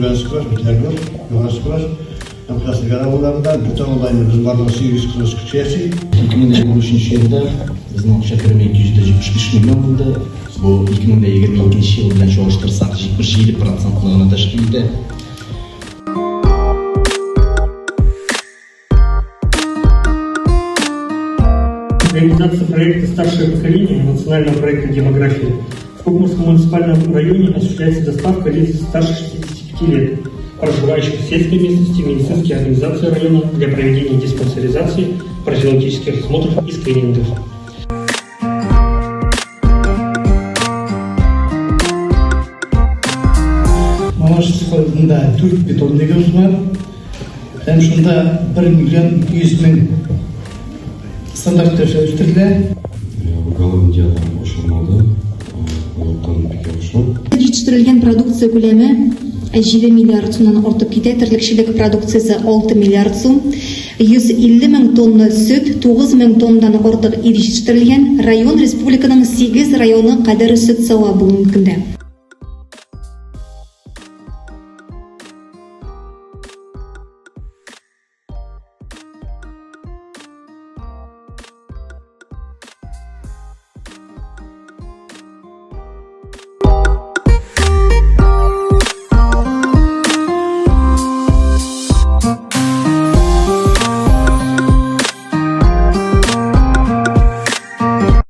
Түбән Сукраш, Битләр бар, Югары Сукраш, һәм Красногар авылларында, бөтен авылда инде безнең барлыгы 843 кеше яши. 2023 елда безнең акча кереме 275 миллион булды. Бу 2022 ел белән чагыштырсак, 77 процентны гына тәшкил итә. Реализация проекта «Старшее поколение» национального проекта «Демография» в Кукморском муниципальном районе осуществляется доставка лиц старше 65 лет, проживающих в сельской местности, в медицинские организации района для проведения диспансеризации, профилактических осмотров и скринингов. Мамаш складында 4 питомнигыбыз бар. Һәм шунда 1 миллион 200 мең стандарт төшә үстерелә. Голландиядә ошамады. Ул бик яхшы. Җитештерелгән продукция күләме 7 миллиард сумнан артып китә, терлекчелек продукциясе 6 миллиард сум, 150 мең тонна сөт, 9 мең тоннадан артык ит җитештерелгән, район республиканың 8 районы кадәр сөт сава бүгенге көндә.